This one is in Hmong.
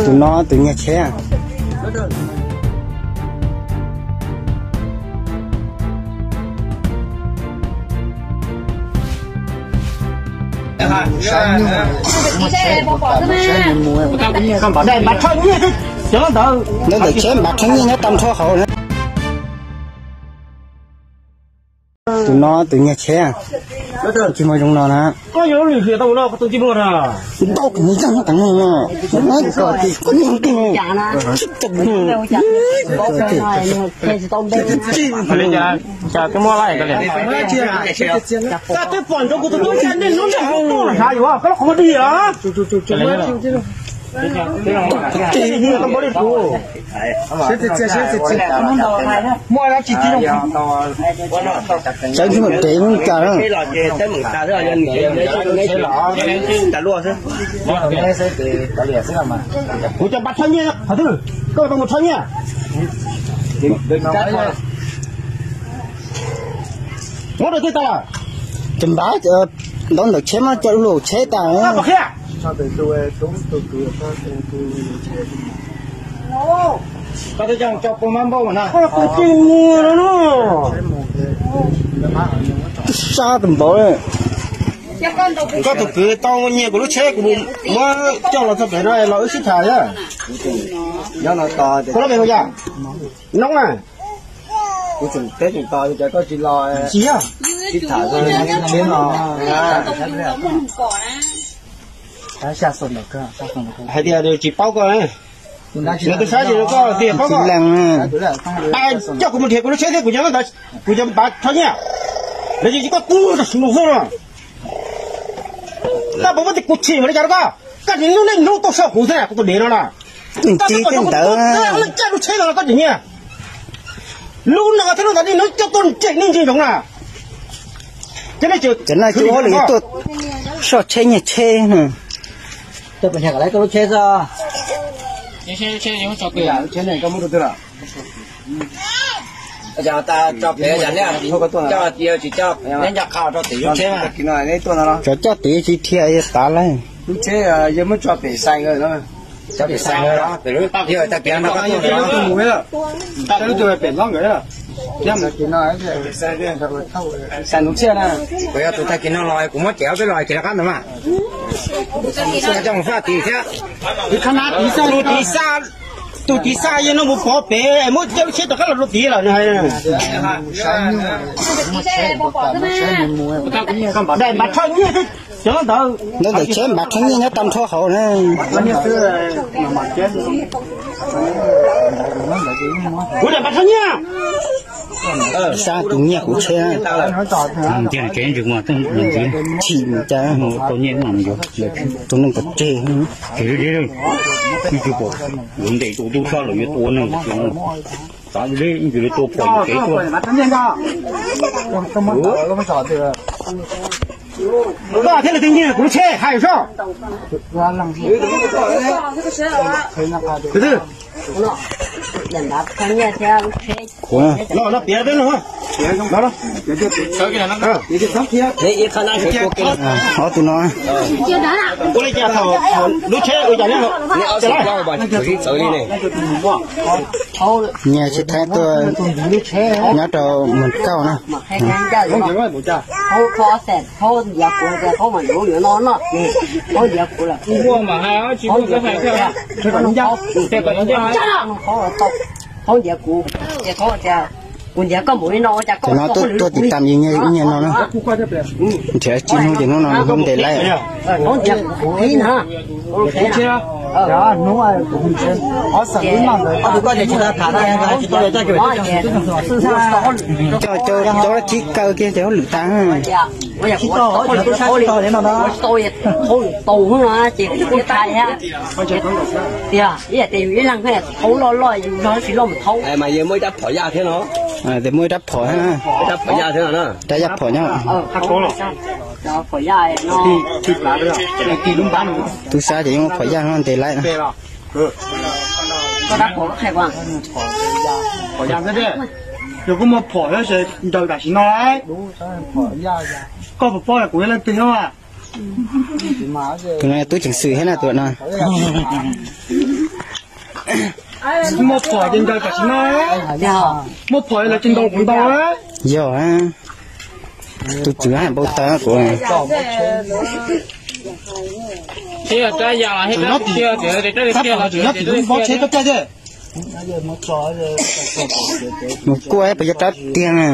Tus no tus nyiag tsheb. Npam rho nyiaj, cov ntawd, ntawm tsheb npam rho nyiaj nyob tag nrho hauv na. Tus no tus nyiag tsheb, tsis muaj zoo no na. Ntau tus nyiag tsheb no tas no, koj nyiag tib no, sib tau no. Cas twb muab laij ko li. Koj twb pom nrog kuv tus tub ncaj nej lub ntsej muag tuaj los sav yuav koj lub qhov muag dig os. Muaj dab tsi thiab? Sawv ntsug dev lub cas na. Kuv cov npam rho nyiaj qhov twg? Koj tau mus rho nyiaj. Muab rau twg tau lawm? Cov npam ntawd ntawm tsheb mas coj lub tsheb tas. Koj twb coj cov pog mab npauj na. Twb sab tus npaum li. Koj tus kwv tau nyiag kuv lub tsheb, kuv muab coj los txog pem no los wb sib tham thiab. Koj lub npe hu cas? Noob na. Kuv tseem teb tseem tos li cas koj tsis los. Tsis yog. Sib tham txog lub tsheb no. Hais tias tsis paub koj na. Nws tus saib ces koj tias paub koj. Coj kuv mus nrhiav kuv lub tsheb thiab kuv cov, kuv cov npam rho nyiaj. Lawv tsis koj tub tus xwb no. Koj puas muab kuv tshim ua li cas rau koj? Koj tsis hnub niaj hnub tuaj saib kuv xwb na, kuv tus dev no na. Tus ntsib tej ntawd. Koj lub tsheb no koj tsis nyiag. Lub no thiab lub ntawd niaj hnub coj tuaj ntseg nej ntsia ntsoov na. Cov no ces ua li tuaj soj tsheb nyiag tsheb na. Cov coj tid tsis dhia tas lawm. Kuv yog tus tag kis no los kuv muab cem ob peb los ces rov qab ntawd mas. Coj mus faj tid thiab. Tus tid xaj, tus tid xaj yog no mus pov pem muab coj lub tsheb rov qab los rau tid lawm nws hais. Daim npam rho nyiaj thiab cov ntawd. Ntawm tsheb npam rho nyiaj nyob tag nrho hauv na. Kuv daim npam rho nyiaj. Sab tus nyiag kuv tsheb. Chim cas tus neeg pov tseg. Yuav ntes tus tub sab los yuav tua neeg. Tav li tus li tua pom kev tuaj. Koj thiaj li twb nyiag kuv lub tsheb hais soj. Tus twg? Los no piav peb no. Ob tug no. Ua li cas thaum lub tsheb ua cas nyiag tsis thaij tuaj nyob rau Moos Kauj na. Cov no tuaj tiv tam nyiag no na. Nrhiav tsis hnub ces hnub no hnub ntev lawm. Cov, cov, cov khib kaw kiag ces hauj lwm tas. Tias ib yam tias yus ib leeg thiab thauj loj loj yus zog tsis loj mus thauj. Mas yog muaj ib rab phom yaj thiab no. Muaj ib rab phom thiab na. Rab yaj phom nyob. Tub sab ces yeej muaj phom yaj no ntes lawm na. Yog koj muaj phom thiab ncaws tam sim no, koj puas paub kuv yog leej twg thiab? Tus no tub ceev xwm thiab na tus no. Muaj phom ces ncaws tam sim no. Muaj phom los ces ntaus kuv ntaus. Yog, tus tswv hais npau taws kuv. Tseem nyob tim lub vov tsheb rab tiag thiab. Mus kuaj puas yog rab tiag na.